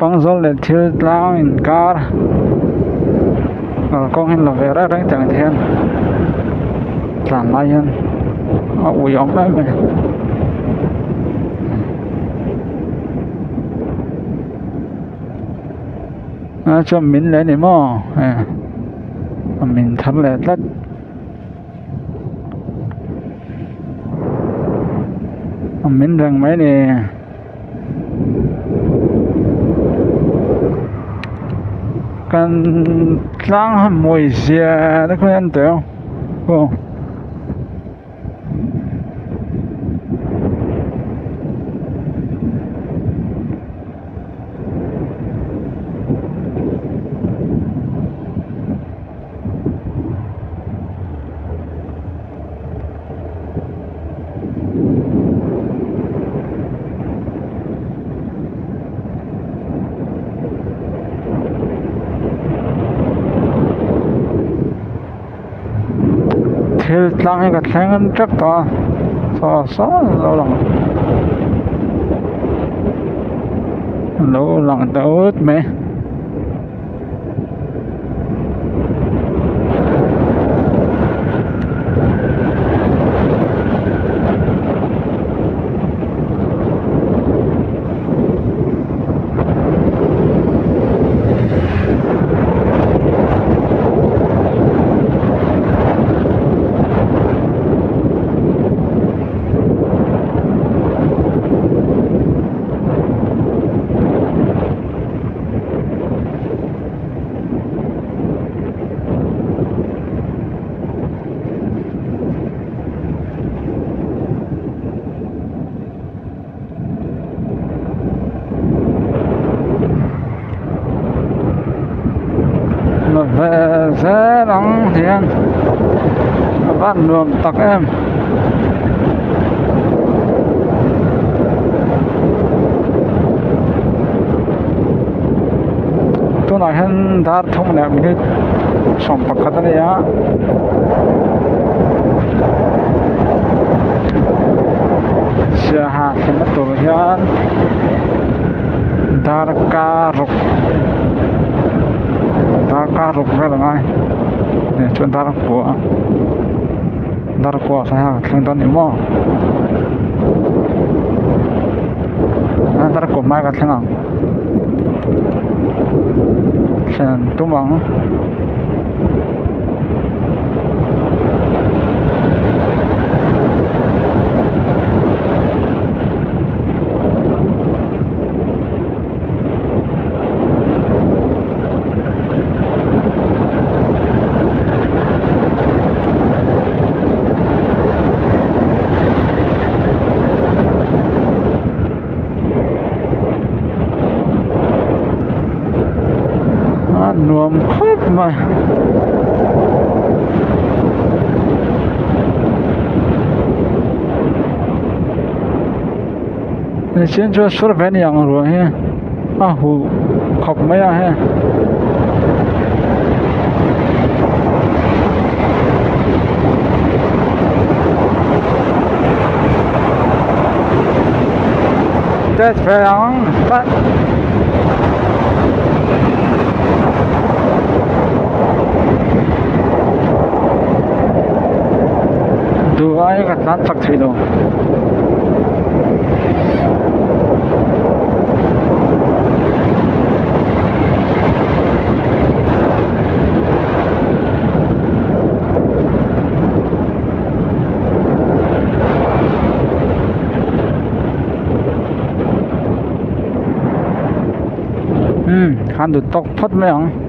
Pangzawl leh thil tlang inkar kalkawng hi la ve reng reng tiang te hian tlan lai hian a uiawm em em a chuan min leh a ni maw a min thar leh tlat. A min reng mai a ni. Kan tlang han mawi zia te khaw hian teh ang aw. Thil tlang hi ka thleng an tep tawh a saw saw lo lang lo lang ta ut mai. Ve zel ang hian a van nuam tak em. Tunah hian dar thum leh minute 11 a ni a. Siaha thlenna tur hian darkar ruk darkar ruk vel a ngai chuan dar kua dar kua ah thleng dawn a ni maw. Dar kua hmai ka thleng ang thlen tum ang. A nuam khawp mai. Mihring chuan sur ve ni ang ruah hi a huh khawp mai a hei. Test ve ang tlat. Duh ai ka tlan chak thei lo. Umm khan duh tawk phawt mai ang.